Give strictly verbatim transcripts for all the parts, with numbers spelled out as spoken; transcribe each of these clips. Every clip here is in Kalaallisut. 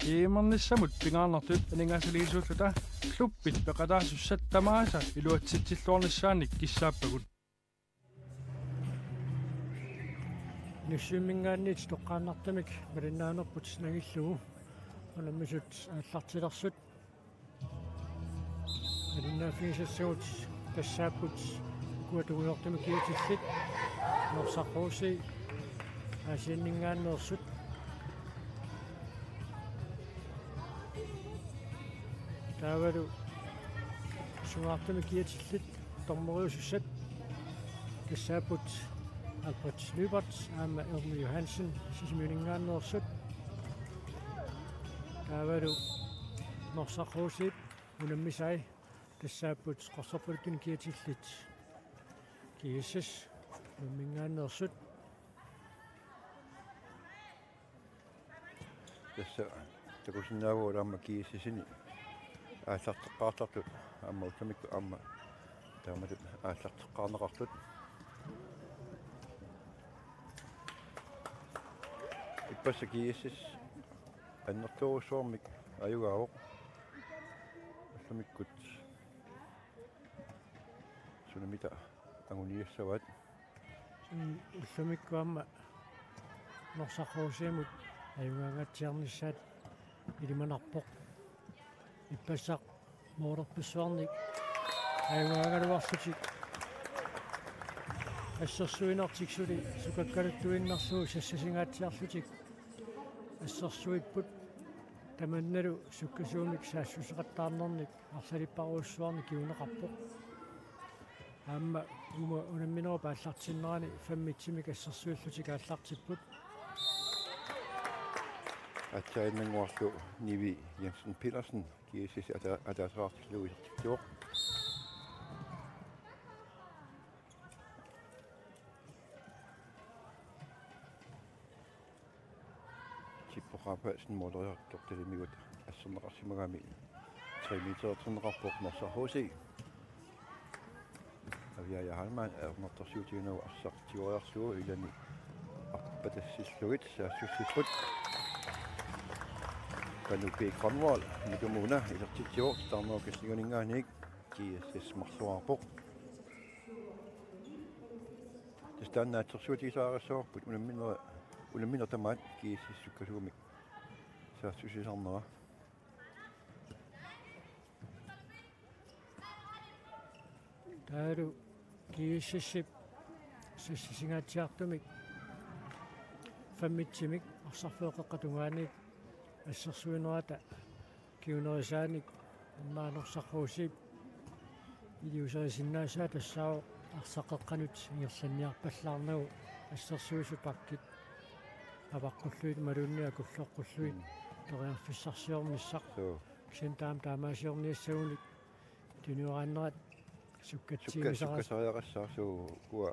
G M-ernissamut pingaarnertut aningaasaliisuulluta klubbit peqataasussat tamaasa iluatsitsilluarnissaannik kissaappagut. Nuussuimminngaanniit toqqaannartumik malinnaanerput nangillugu unammisut aallartilersut. Malinnaaffigisassagut tassaapput ukua tungujortumik kiatillit Norsaq H C Aasianninngaanneersut. Taavalu sungaartumik kiatillit dommeriusussat tassaapput Albert Lyberth aamma Erni Johansen Sisimiuninngaanneersut. Taavalu Norsaq H C unammisai tassaapput qorsorpaluttunik kiatillit G S S Nuumminngaanneersut. Tassa takusinnaavugut aamma G S S-ini aallarteqqaartartut aamma ullumikkut aamma taamatut aallarteqqaarneqartut. Ippassaq G S S annertoorujussuarmik ajugaavoq. Ullumikkut sunamita anguniassavaat. Ullumikkut aamma Norsaq H C-mut ajugaangaatsiarnissaat ilimanarpoq. Ippassaq moolerpassuarnik ajugaagaluarlutik assersuinertik suli sukakkaluttuinnarlugu sassasingaatsiarlutik assersuipput. Tamannalu sukkasuumik saassusseqattaarnernik arlalipparujussuarnik kinguneqarpoq. Aamma uuma unamminerup aallartinnerani fem-itsimik assersuillutik aallartipput. Aatsaannguarlu Nivi Jensen Petersen G S S ata-, ataaseqartillugu isertitsivoq. Tippoqaappaatsin mooleriartortalimigut asserneqarsimagami tre meterertinneqarpoq Norsaq H C. Aviaja Heilmann ajornartorsiutiginagu arsaq tigoriarlugu ilani arpatassillugit saassussipput. Panu P. Grønvold Mitumuuna isertitsivoq, titarnerup Kaslinganinngaanniit G S S marloraarpoq. Tassa taanna assersuutigisariaqassavarput unammineq, unammineq tamaat G S S sukkasuumik saassussisarnera. Taavalu G S S-ip sassasingaatsiartumik fem-itsimik arsarfeeqqat tungaanit assersuinerata kingunerisaanik, aamma Norsaq H C-p iliuuserisinnaasaa tassaavoq arsaq qeqqanut ingerlanniarpallaarnagu assersuisut bakkit avaqqullugit imaluunniit akulloqqullugit, mm, periarfissarsiornissaq. Suu. Kisianni taama taamaasiorniassagunik tunioraannerat sukka-, sukkatsiivisaras-, sukkasariaqassaaq, suu, ukua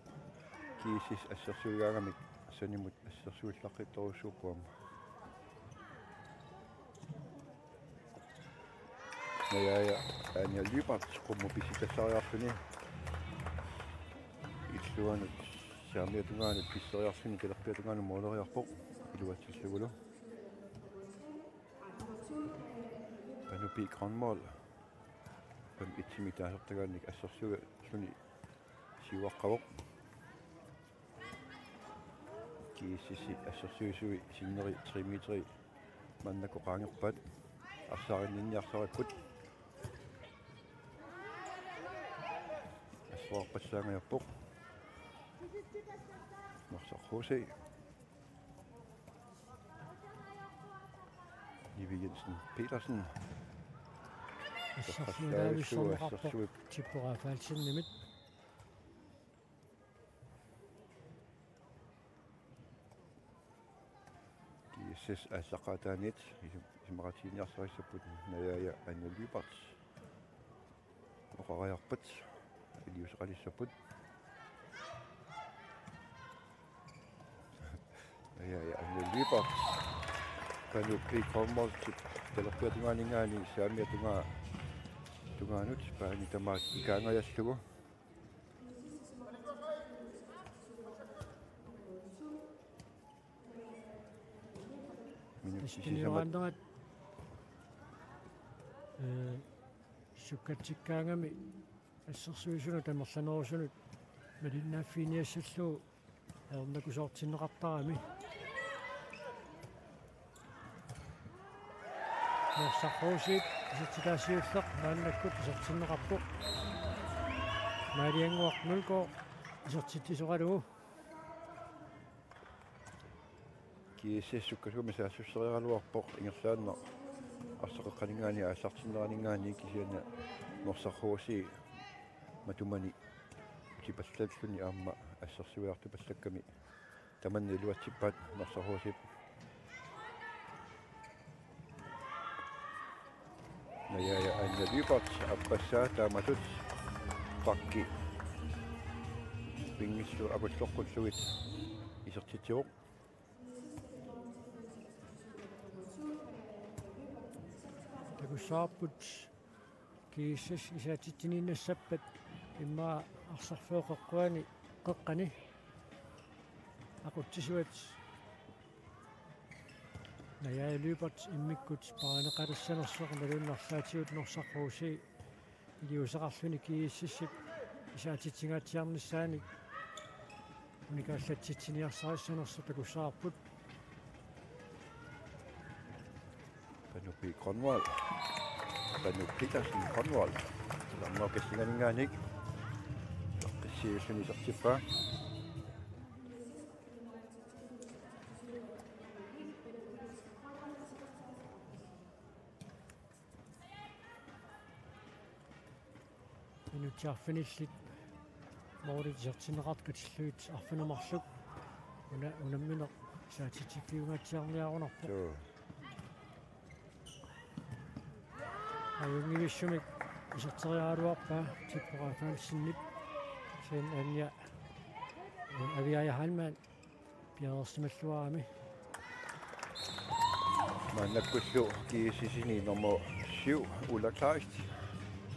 G S S assersuigaangamik sanimut assersuillaqqittorujussuupput aamma. Najaaja Anja Lyberth qummut pissitassariarluni illuanut saamiata tungaanut pisseriarluni talerpiata tungaanut mooleriarpoq iluatsillugulu. Panu P. Grønvold fem-itsimik taasertagaannik assersuilluni siuaqqavoq. G S S-ip assersuisui sinneri tre meteri maannakkut qaangerpaat. Arsaarinninniarsaripput. Assoorpassaangajappoq Norsaq H C. Nivi Jensen Petersen. Assersuilaavissorneqarpoq assersuip. Tippoqaafaalsinimit. G S S aallaqqaataaniit isim-, isumaqatigiinniarsarissapput Najaaja Anja Lyberth. Oqariarpat iliuuseqalissapput. Najaaja Anja Lyberth. Panu P. Grønvoldip talerpiata tungaaninngaanniit saamiata tungaa-, tungaanut paani tamaat ikaangajallugu. Minutsit sisamat. Tunioraannerat Ee, sukkatsikkaangami assersuisunut amerlanerusunut malinnaaffiiniassallugu ajornakusoortinneqartarami. Norsaq H C-p isertitaa siulleq maannakkut isertinneqarpoq. Maaliannguaq Mølgaard isertitsisoralugu. G S S sukkasuumik saassusseriaraluarpoq ingerlaannaq arsaq qeqqaninngaanniit aallartinneraninngaanniit, kisianni Norsaq H C matumani utipallalluni aamma assersuiartupallakkami tamanna iluatsippaat Norsaq H C-p. Najaaja Anja Lyberth appassaa taamatut pakki pinngillu akulloqqullugit isertitsivoq. Takussavarput G S S isaatitsiniinnassappat immaqa arsarfiup qeqquani qeqqani aqutsisuat Najaaja Lyberth immikkut paarineqatassanersoq, imaluunniit arlaatigut Norsaq H C iliuuseqarluni G S S-ip isaatitsingaatsiarnissaanik unikaallatsitsiniarsarissanersoq takussavarput. Panu P. Grønvold. Panu Petersen Grønvold. Silarnaa kissinganinngaanniit. Qissiivilluni isertippaa. Minutsit arfinillit målit isertinneqartut katillugit arfineq-marluk una-, unammineq isaatitsikkiungaatsiarniarunarpoq. Joo. Ajunngivissumik iserteriaraluarpaa Tippo Rafaelsenip, kisianni Anja, eh, Aviaja Heilmann piareersimalluarami. Maannakkullu G S S-imi nummer syv, Ulla Kleist,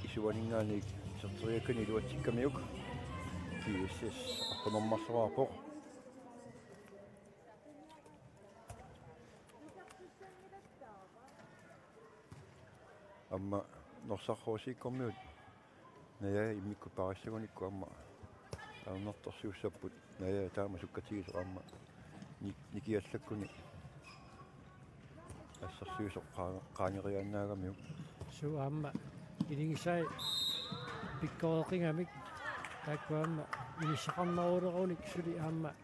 isuaninngaanniit iserteriakkani iluatsikkamiuk G S S arfineq-marluarpoq. Aamma Norsaq H C-kkormiut Najaaja immikkut paarissagunikku aamma ajornartorsiussapput. Najaaja taama sukkatigisoq aamma ni-, nikiallakkuni assersuisoq qaa-, qaangeriaannaagamiuk. Suu aamma iligisai pikkoreqigamik, taakku aamma inissaqarnerulerunik suli aamma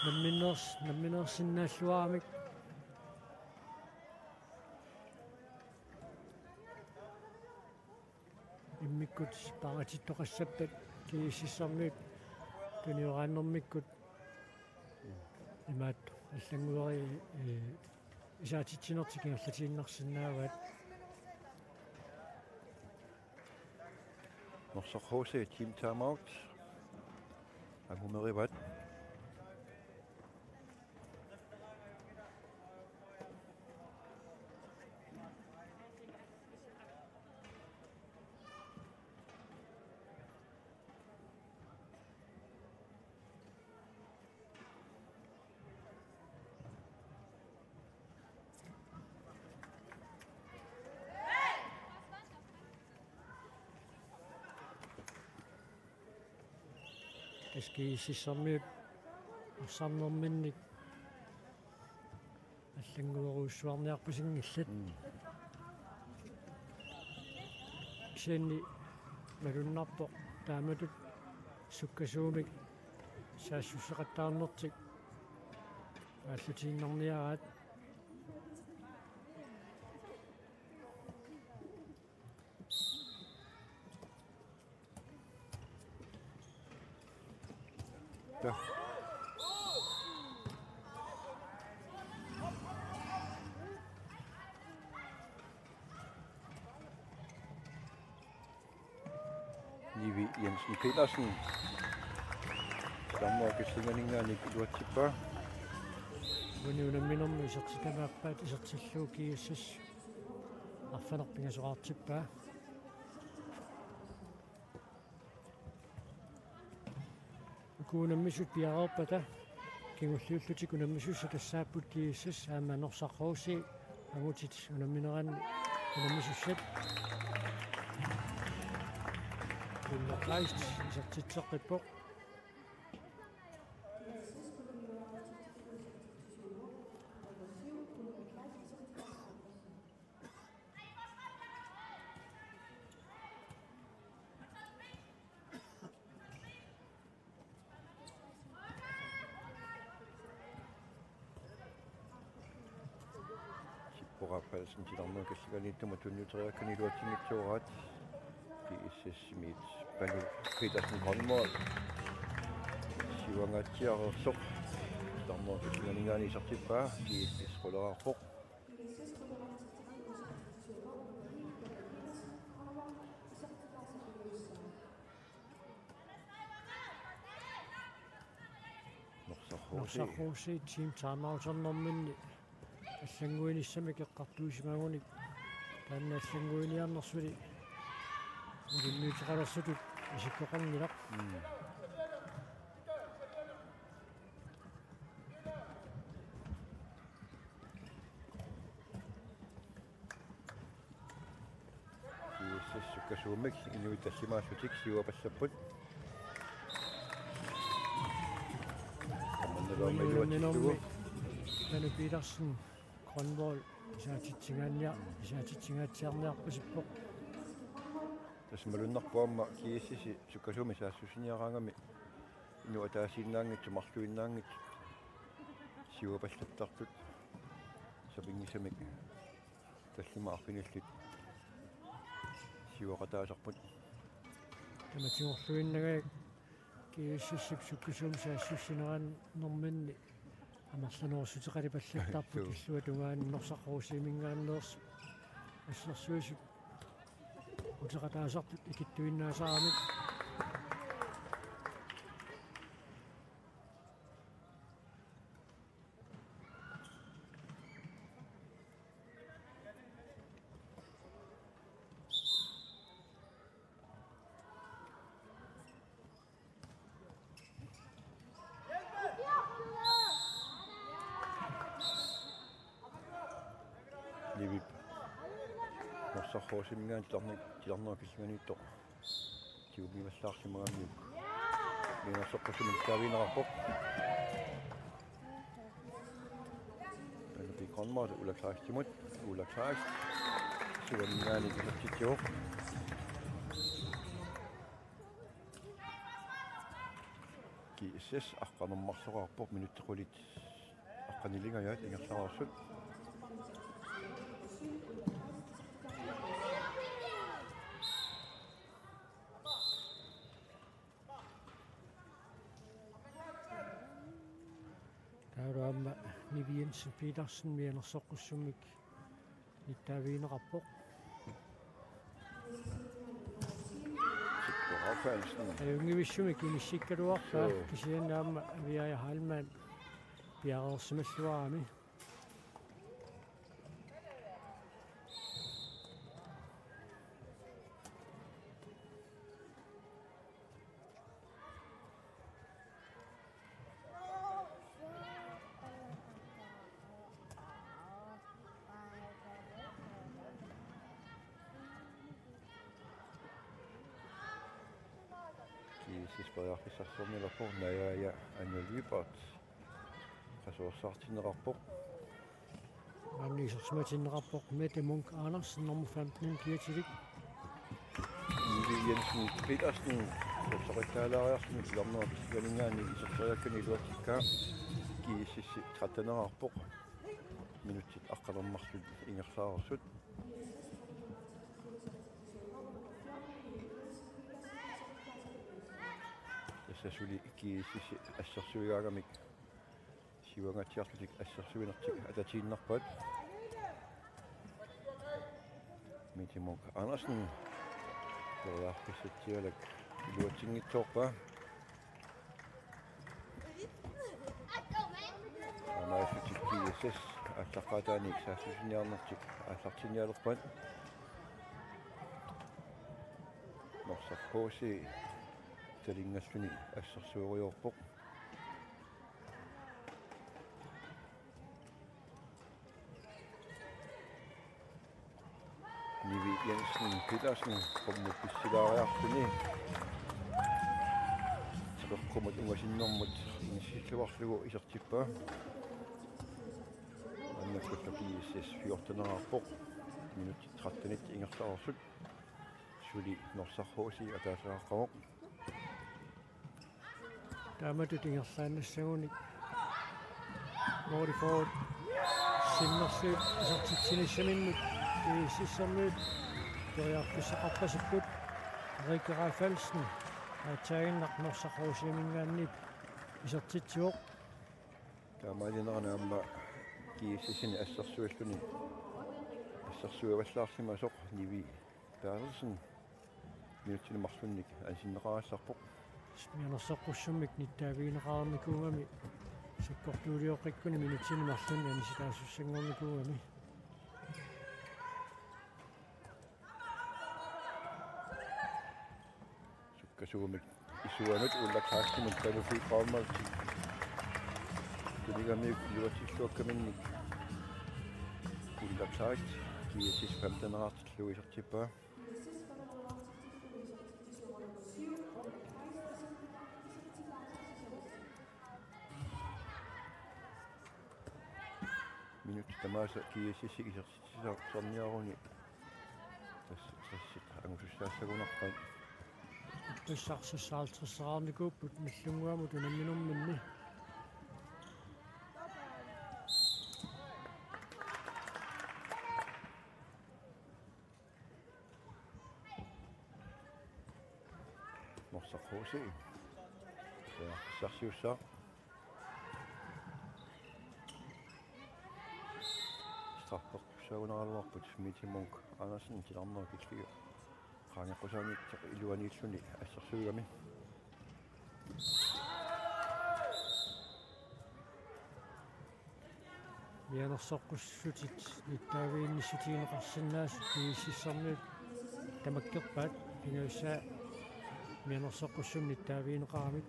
nammineers-, nammineersinnaalluaramik. Immikkut paaritittoqassappat G S S-ermiut tunioraannermikkut imaattoq allannguerit, eh, isaatitsinertik ingerlatiinnarsinnaavaat. Norsaq H C team timeout angumerivaat. Tassa G S S-ermiut arsarnerminnik allannguerujussuarniarpasinngillat. Mm. Kisianni malunnarpoq taamatut sukkasuumik saassusseqattaarnertik aallutiinnarniaraat. Ja. Nivi Jensen Petersen. Silarnaa kissinganinngaanniit iluatsippaa. Uani unamminermi isertitamaappaat isertillugu G S S arfineq-pingasoqartippaa. Uku unammisut piareerpata kingulliullutik unammisussat tassaapput G S S aamma Norsaq H C angutit unammineranni Unammissussat. Ulrik Kleist isertitseqqippoq. Sippoq Rafaelsen titarnerup kalaallit tunniuteriakkani iluatsinngitsooraat. GSS-imiit Panu Petersen Grønvold siuangaatsiareersoq titarnerup kalaallingaanniit isertippaa. GSS quleraarpoq. Norsaq H C. Norsaq H C team timeouternerminni allannguinissamik eqqartuisimagunik taanna allannguiniarnersuli malinnuuteqalersutut isikkoqanngilaq. Mm. GSS sukkasuumik inuit tallimaallutik siuapassapput. Tamannalu aamma iluatsittugu. Panu Petersen Grønvold isaatitsigaannia-, isaatitsigaatsiarniarpasippoq. Tassa malunnarpoq aamma GSS-i sukkasuumik saassussiniaraangami inuk ataasiinnaanngitsoq marluinnaanngitsoq siuapallattartut sapinngisamik tallimat arfinillit siuaqataasarput. Tamatigorluinnagit GSS-ip sukkasuumik saassussinerminni amerlanerussuteqalipallattarput. Suu. Illuatungaani Norsaq H C-minngaanneersut assersuisut uteqataasartut ikittuinnaasaramik. Livip Norsaq H C-minngaanniit titarnerup, titarnerup kalaallingaaniittoq tigummivallaarsimagamiuk mianersoqqussummik nittaavigineqarpoq. Panu P. Grønvold, Ulla Kleistimut, Ulla Kleist siuaninngaanniit isertitsivoq. GSS aqqaneq-marloqarpoq, minutsit qulit aqqanilingajaat ingerlareersut. Taavalu aamma Nivi Jensen Petersen mianersoqqussummik nittaavigineqarpoq. Sippoq Rafaelsen. Ajunngivissumik inissikkaluarpaa. Suu. Kisianni aamma Aviaja Heilmann piareersimalluarami. GSS periarfissarsiornialerpoq, Naja Anja Lyberth qasuersaartinneqarpoq. Maanna isersimatinneqarpoq Mette Munk Andersen, nummer femten, kiatilik. Nivi Jensen Petersen, soqattaalaariarluni titarnerup kalaallingaanniit iserteriakkani iluatsikkaa. GSS tretten-eqarpoq. Minutsit aqqaneq-marluk ingerlareersut. Tassa suli GSS assersuigaangamik siuangaatsiarlutik assersuinertik atatiinnarpaat. Mette Munk Andersen periarfissatsialak iluatsinngitsoorpaa. Aamma GSS aallaqqaataani saassussiniarnertik aallartinnialerpaat. Norsaq H C talinngalluni assersueriarpoq. Nivi Jensen Petersen qummut pissilaariarluni apeqqumut ungasinnermut inissiilluarlugu isertippaa. Maannakkullu G S S fjorteneqarpoq. Minutsit trettenit ingerlareersut. Suli Norsaq H C ataaseqaqqavoq. Taamatut ingerlaannassagunik målifort sinnerlugit isertitsinissaminnut G S S-ermiut periarfissaqarpasipput. Rikke Rafaelsen aatsaaginnaq Norsaq H C-minngaanniit isertitsivoq. Taamaalinerani aamma G S S-imi assersuilluni assersuivallaarsimasoq Nivi Berthelsen minutsini marlunnik anisinneqarallarpoq. Mianersoqqussummik nittaavigineqarnikuugami sakkortuulioqqikkuni minutsini marlunni anisitaasussanngornikuugami. Sukkasuumik isuanut Ulla Kleistimut Panu Fik Raumalti. Tunigamiuk iluatsilluakkaminnik Ulla Kleist G S S femteneqartillugu isertippaa. Minutsit tamaasa G S S-ip isertitsisarniaruni tassa tressit angusussaassagunarpaat. Tassa seksoghalvtredseraarnikuupput Nagdlunguamut unamminerminni. Norsaq H C. Ja, sarsiussaaq. Straffertussaagunaraluarput Miti Munk Andersen titarnerup killiga qaangeqqusaaniittoq iluaniilluni assersuigami. Mianersoqqussutit nittaaviginnissutigineqarsinnaasut G S S-ermiut tamakkerpaat, pingajussaa mianersoqqussummik nittaavigineqaramik.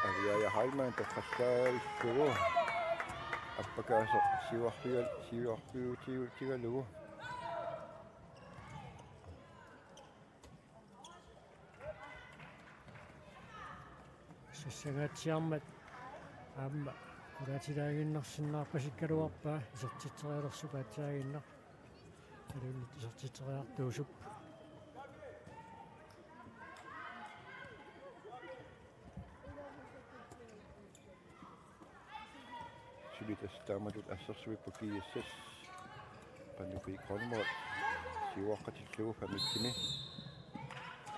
Aviaja Heilmann toqqassaallugu appakaasoq siuarfigal-, siuarfiutigalugu. Sassangaatsiarmat aamma qulaatilaaginnarsinnaarpasikkaluarpaa isertitserialersup aatsaaginnaq. Ilunnut isertitseriartuusup. Suli tassa taamatut assersuipput G S S. Panu Fik Raumalti siuaqqatillugu femteni.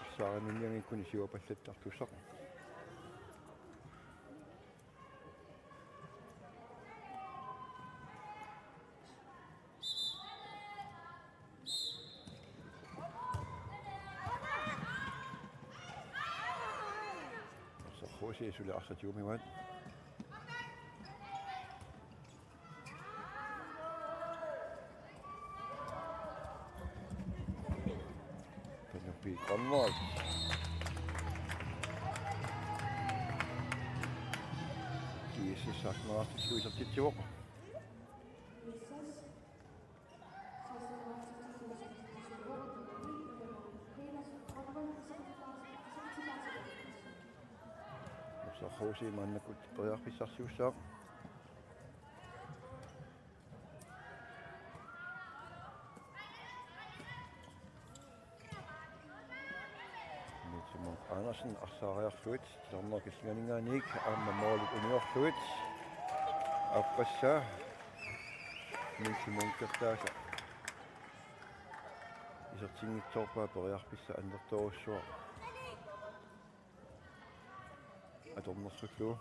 Arsaarinngikkuni siuapallattartussaq. Norsaq H C suli arsaq tigumivaat. Panu Fik Raumalti. G S S seksten isertitsivoq. Norsaq H C maannakkut periarfissarsiussaaq. Miti Munk Andersen arsaariarlugit titarnerup killinganinngaanniit aamma målit uniorlugit aappassaa. Miti Munkertaasa isertinngitsoorpaa periarfissaq annertoorujussuaq atornersullugu.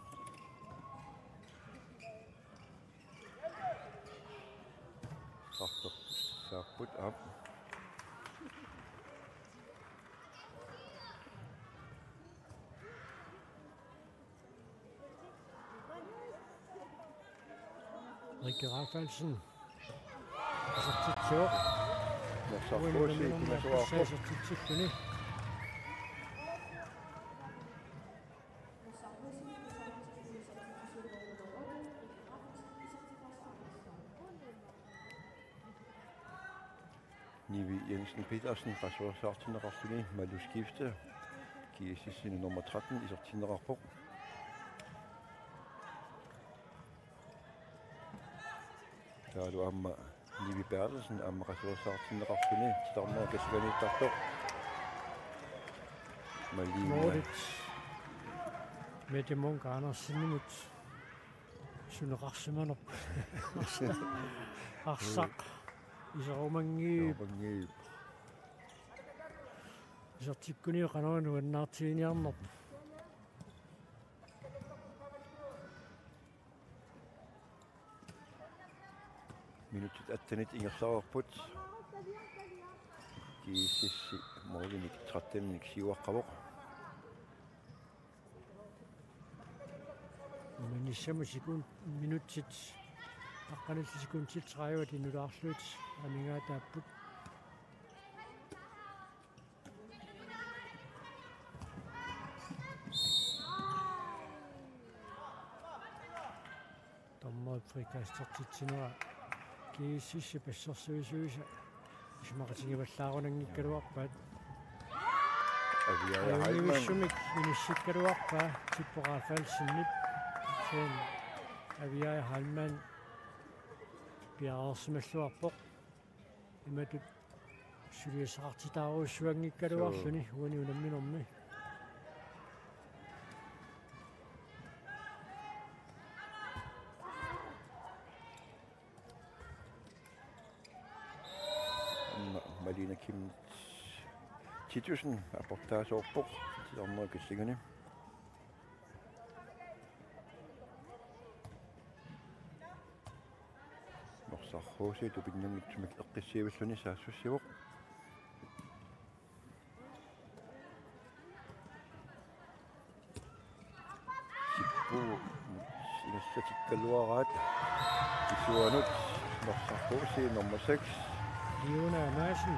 Straffertussaapput, aap. Rikke Rafaelsen. Isertitsivoq. Norsaq H C unamminermi pingasoqarpoq. Isertitsilluni. Nivi Jensen Petersen qasuersaartinneqarluni malu skifte. G S S-imi nummer tretten isertinneqarpoq. Taavalu aamma Nivi Berthelsen aamma qasuersaartinneqarluni titarnerup kassaganiittartoq. Malene Moritz. Mette Munk Andersenimut suneqarsimanerpoq. Arsaq. Iserumanngiup. Iserumanngiup. Isertikkuniuk qanoq nuannaartiginiarnerpoq. Minutsit attenit ingerlareerput. G S S-i målinik tretteninik siuaqqavoq. Unanissamut sekund, minutsit aqqanillit sekundit tredive inulaarlugit amigaataapput. Dommerip frikastertitsinera G S S-ip assersuisuisa isumaqatigivallaarunanngikkaluarpaat. Aviaja Heilmann. Ajunngivissumik inissikkaluarpaa Tippo Rafaelsenip. Sen Aviaja Heilmann piareersimalluarpoq. Imatut suliassaqartitaarujussuanngikkaluarluni. Suu. Uani unamminermi. Ma-, Malene Kim Titussen aportaasoorpoq titarnerup kassagani. Norsaq H C tupinnanngitsumik eqqissiivilluni saassussivoq. Tippu ingerlatikkaluaraat isuanut Norsaq H C nummer seks. Leona Madsen.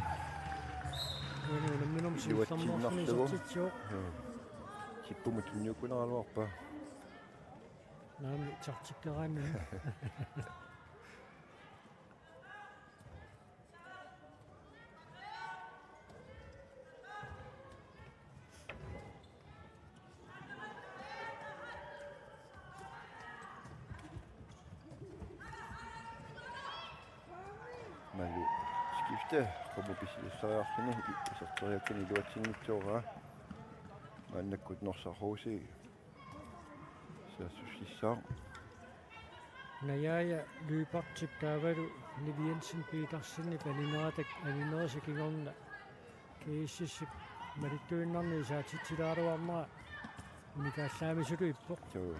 Uani unamminermi siullermeerluni iluatsinnaarlugu isertitsivoq. Hmm. Tippumut tunniukkunaraluarpaa. Naamik, taktikkeraanni. Malu skifte, qummut pisiassariarluni, iserteriakkani iluatsinngitsooraa. Maannakkut Norsaq H C saassussissaaq. Najaja Lyberthip taavalu Nivi Jensen Petersenip aninerataq aninerisa kingorna G S S-ip malittuinnarni isaatitsilaaruarnera unikaallaamisuliippoq. Suu.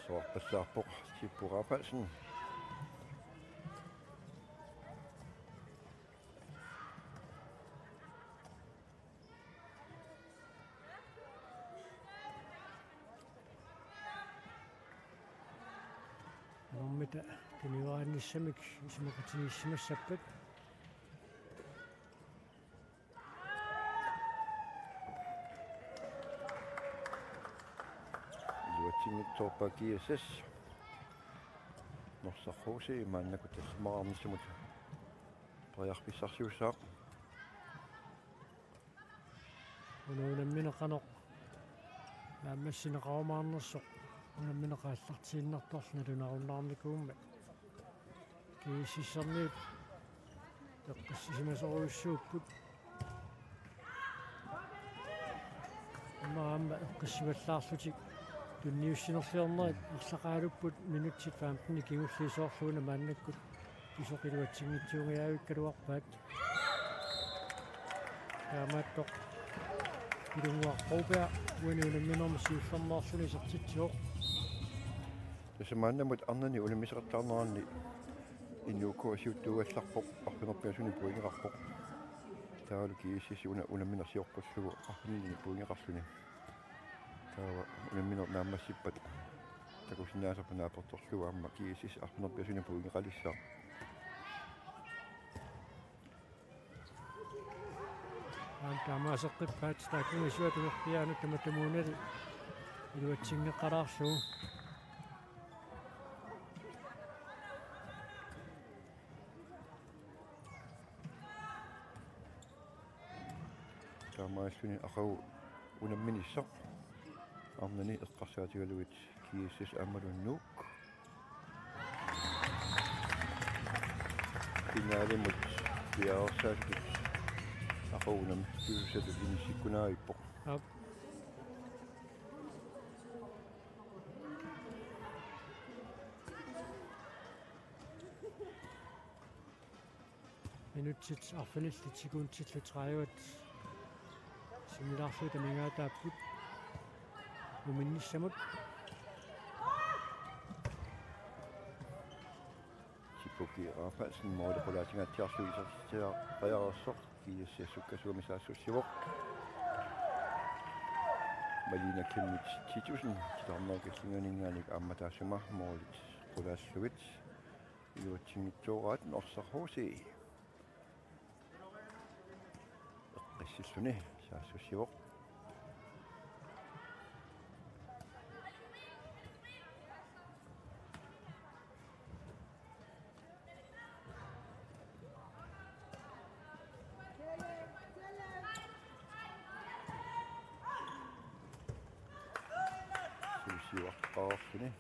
Soorpassaarpoq Tippu Rafaelsen. Unammita tunniuaannissamik isumaqatigiissimassappat. Iluatsinngitsoorpaa G S S. Norsaq H C maannakkut tallimaqarnissamut periarfissarsiussaaq. Una unammineq qanoq naammassineqarumaarnersoq unammineq aallartiinnartorlu nalunarunnaarnikuummat. G S S-ermiut eqqissisimasorujussuupput. Aamma eqqissivallaarlutik tunniussinerliornerit arlaqaalupput minutsit femten kingulliit soorlu una maannakkut pisoq iluatsinngitsuunngikkaluarpaat. Taamaattoq Pilunnguaq Broberg uani unamminermi siullermeerluni isertitsivoq. Tassa maannamut arnani unammiseqattaarneranni N O K siuttuugallarpoq, arfineq-pingasunut pointeqarpoq. Taavalu G S S una unammineq sioqqullugu arfininni pointeqarluni. Taava unammineq naammassippat Takusinnaasarput naapertorlugu aamma G S S arfineq-pingasunut pointeqalissaaq. Aamma taamaaseqqippaat taakkununnga isuata tungerpiaanut tamatumuunali iluatsinngeqqalaarlugu. Taamaalilluni aqagu unamminissaa. Arnani eqqarsaatigalugit G S S aammalu Nuuk. Finalimut piareersaasutut aqagu unammissuseqartutut inissikkunaavippoq. Aap. Minutsit arfinillit sekundillu tredive sinnilaarlugit amigaataapput muminnissamut. Tipuki Rafaelsen måli qulaatingaatsiarlugu isertitseriareersoq G S S sukkasuumik saassussivoq. Malina Chemnitz Titussen titarnerup killingaminngaanniit aamma taassuma målit qulaallugit iluatsinngitsooraat Norsaq H C. Eqqissilluni saassussivoq. Suusiuaqqaarluni.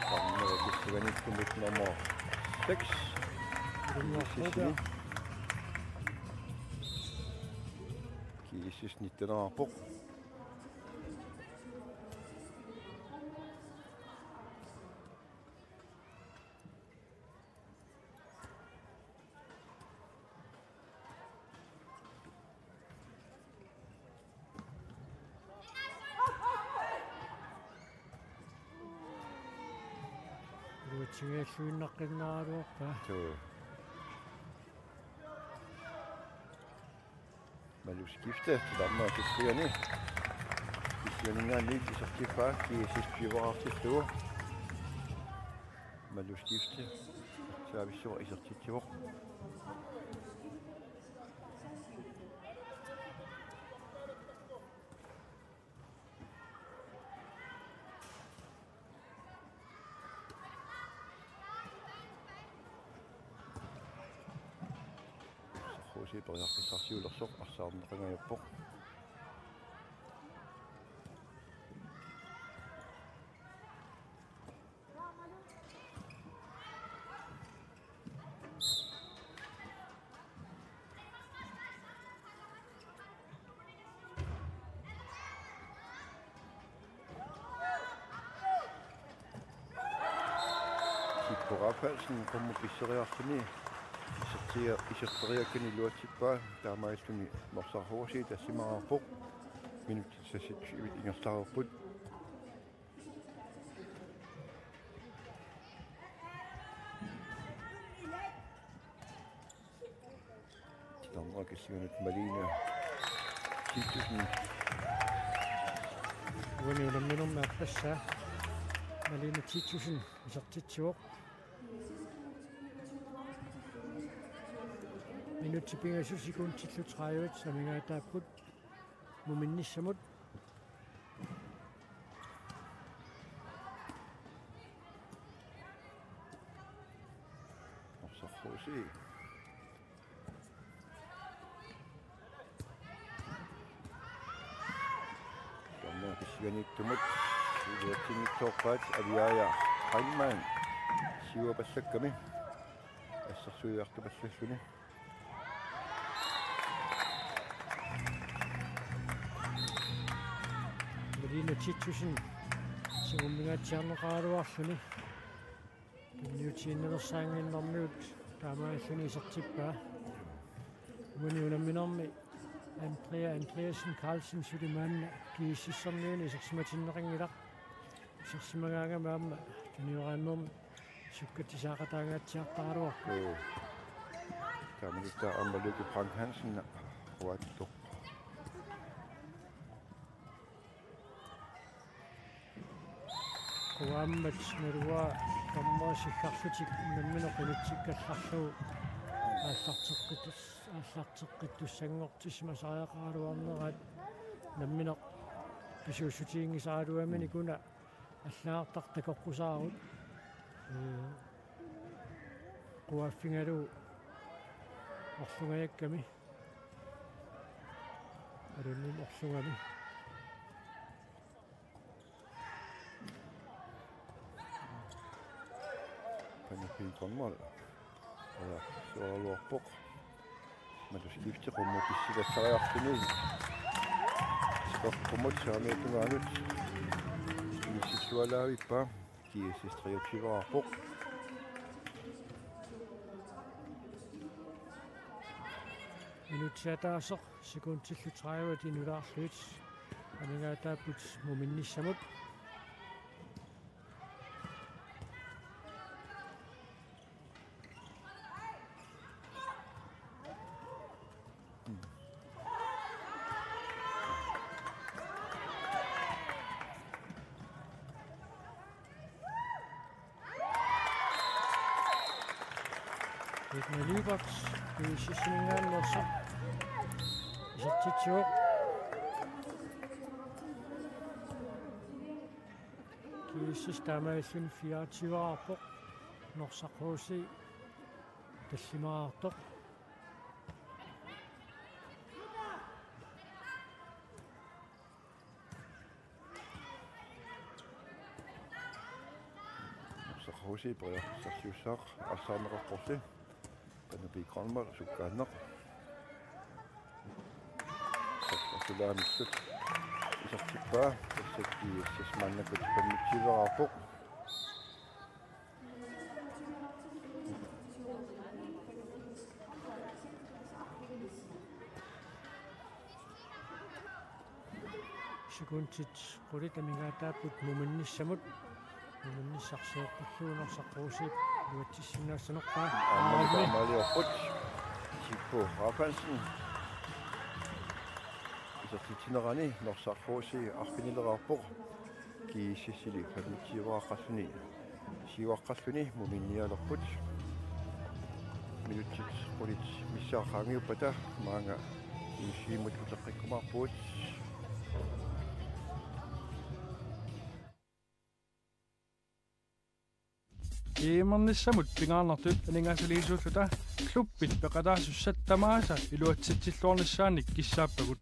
Tammera kissuganiittumut nummer seks. Ilunniarpuuta. G S S nittenerarpoq. Iluatsinngilluinnaqqinnaagaluarpaa. Joo. Malu skifte, titarneq killingani. Killingaminngaanniit isertippaa, G S S tyveqartillugu. Malu skifte, servicevoq isertitsivoq. H C periarfissarsiulersoq arsaarneqangajappoq. Sippo Rafaelsen qummut pisseriarluni isertia-, iserteriakkani iluatsippaa, taamaalilluni Norsaq H C tassimaarpoq. Minutsit seksogtyve ingerlareerput. Titarnerup killinganut Malina Titussen. Uani unamminermi aappassaa Malina Titussen isertitsivoq. Minutsit pingasut sekundillu tredive amigaataapput muminnissamut. Norsaq H C. Taanna kisianni tumut iluatsinngitsoorpaat Aviaja Heilmann siuapallakkami. Assersuiartupallalluni. Malina Titussen siumungaatsiarneqaraluarluni. Tunniutiinnaveersaannginnamiuk taamaalilluni isertippaa. Uani unamminermi Andrea Andreasen Carlsen suli maanna G S S-ermiuni isersimatinneqanngilaq. Isersimagaangami aamma tunioraannermi sukkatsisaaqataangaatsiartaraluarpoq. Joo. Taamaalilluta aamma Lykke Frank Hansen quattoq. Uaammat naluara kamma sikkarlutik nammineq qinitsikkallarlugu aallarteqqittus-, aallarteqqittussanngortissimasuugaluarneraat nammineq pisuussutiginngisaraluamini una allagartaq takoqqusaarut. Ee, quaaffigalugu orlungajakkami. Alunnim orlungami. Panapiikormal. Aja, suoraluarpoq. Malu skifti qummut issilassariarluni. Skifti qummut saamiata tungaanut. Inissillualaavippoq. G S S treogtyve-rarpoq. Minutsit ataaseq sekundillu tredive nulaarlugit. Amigaataapput muminnissamut. Edna Lyberth, G S S-iminngaanneersoq. Isertitsivoq. G S S taamaalilluni fireogtyve-rarpoq. Norsaq H C tallimaartoq. Norsaq H C periarfissarsiussaaq arsaarneqarporli. Panapiikormal sukkaanneq. Sassartulaamissut isertippaa. Tassa G S S maannakkut femogtyve-rarpoq. Sekundit qulit amigaataapput muminnissamut. Muminnissaq seeqqullugu Norsaq H C-p iluatsissinnaassanerpaa. Aamma taamaaliorput. Sippo Rafaelsen. Isertitsinerani Norsaq H C arfinileqarpoq. G S S-ili femogtyve-rarluni, syv-rarluni muminnialerput. Minutsit qulit missaat qaangiuppata maanga G S S-imut uteqqikkumaarpugut. Imernissamut pingaarnertut aningaasaliisuulluta klubbit peqataasussat tamaasa iluatsitsilluarnissaannik kissaappagut.